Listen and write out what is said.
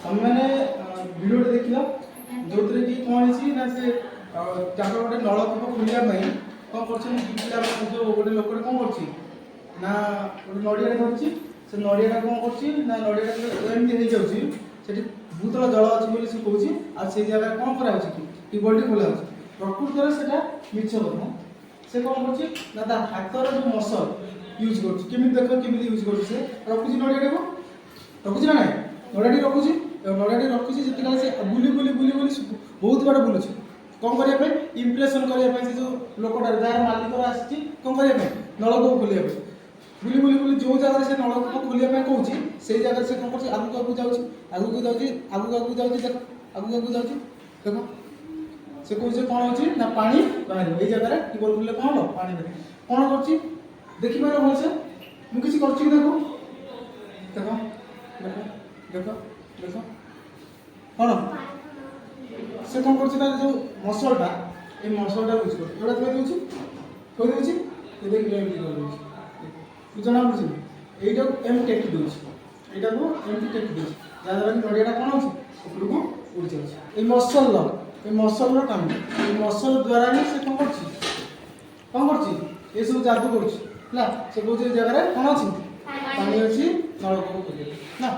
ତମେମାନେ ଭିଡ଼ିଓଟେ ଦେଖିଲ, ଯୋଉଥିରେ କି କ'ଣ ହେଇଛି ନା ସେ ତାଙ୍କର ଗୋଟେ ନଳକୂପ ଖୋଲିବା ପାଇଁ କ'ଣ କରୁଛନ୍ତି ପିଲାମାନେ। ଯୋଉ ଗୋଟେ ଲୋକଟେ କ'ଣ କରୁଛି ନା ଗୋଟେ ନଡ଼ିଆଟେ ଧରିଛି। ସେ ନଡ଼ିଆଟା କ'ଣ କରୁଛି ନା ନଡ଼ିଆଟା ଯେତେବେଳେ ଏମିତି ହେଇଯାଉଛି, ସେଠି ଭୂତଳ ଜଳ ଅଛି ବୋଲି ସେ କହୁଛି। ଆଉ ସେଇ ଜାଗାରେ କ'ଣ କରାହଉଛି କି ଟ୍ୟୁବୱେଲ୍ଟି ଖୋଲା ହେଉଛି। ପ୍ରକୃତରେ ସେଟା ମିଛ କଥା। ସେ କ'ଣ କରୁଛି ନା ତା ହାତର ଯୋଉ ମସଲ ୟୁଜ୍ କରୁଛି। କେମିତି ଦେଖ, କେମିତି ୟୁଜ୍ କରୁଛି। ସେ ରଖୁଛି ନଡ଼ିଆଟାକୁ, ରଖୁଛି ନା ନାଇଁ? ନଡ଼ିଆଟି ରଖୁଛି ଏବଂ ନଡ଼ିଆଟି ରଖୁଛି ଯେତେବେଳେ ସେ ବୁଲି ବୁଲି ବୁଲି ବୁଲି ବହୁତ ବାଟ ବୁଲୁଛି। କ'ଣ କରିବା ପାଇଁ? ଇମ୍ପ୍ରେସନ୍ କରିବା ପାଇଁ। ସେ ଯେଉଁ ଲୋକଟା, ଯାହାର ମାଲିକର ଆସିଛି, କ'ଣ କରିବା ପାଇଁ? ନଳକୂପ ଖୋଲିବା ପାଇଁ। ବୁଲି ବୁଲି ବୁଲି ଯେଉଁ ଜାଗାରେ ସେ ନଳକୂପ ଖୋଲିବା ପାଇଁ କହୁଛି, ସେଇ ଜାଗାରେ ସେ କ'ଣ କରୁଛି? ଆଗକୁ ଆଗକୁ ଯାଉଛି, ଆଗକୁ ଯାଉଛି, ଆଗକୁ ଆଗକୁ ଯାଉଛି। ଦେଖ, ଆଗକୁ ଆଗକୁ ଯାଉଛି। ଦେଖ, ସେ କହୁଛି କ'ଣ ହେଉଛି ନା ପାଣି ବାହାରିବ। ଏଇ ଜାଗାରେ ଟ୍ୟୁବୱେଲ୍ ଖୋଲିଲେ କ'ଣ ହବ? ପାଣି ବାହାରିବ। କ'ଣ କରୁଛି ଦେଖିପାରିବ ଭଲସେ? ମୁଁ କିଛି କରୁଛି କି? ଦେଖ, ଦେଖ, ଦେଖ, ଦେଖ, ଦେଖ। କ'ଣ ସେ କ'ଣ କରୁଛି? ତାର ଯେଉଁ ମସଲଟା, ଏଇ ମସଲଟା ୟୁଜ୍ କରୁଛି। ଏଗୁଡ଼ା ଥୋଇ ଦେଉଛି, ଥୋଇ ଦେଉଛି। ଏ ଦେଖିଲେ, ଏମିତି କରିଦେଉଛି। ଜଣା ପଡ଼ୁଛି? ଏଇଟାକୁ ଏମିତି ଟେକି ଦେଉଛି, ଏଇଟାକୁ ଏମିତି ଟେକି ଦେଉଛି, ଯାହାଦ୍ୱାରା କି ନଡ଼ିଆଟା କ'ଣ ହେଉଛି? ଉପରକୁ ଉଡ଼ି ଯାଉଛି। ଏଇ ମସଲର କାମ, ଏଇ ମସଲ ଦ୍ୱାରା ହିଁ ସେ କ'ଣ କରୁଛି? କ'ଣ କରୁଛି? ଏସବୁ ଯାଦୁ କରୁଛି। ହେଲା, ସେ କହୁଛି ଏଇ ଜାଗାରେ କ'ଣ ଅଛି? ପାଣି ଅଛି, ନଳକୂପ ଖୋଲିବ ନା।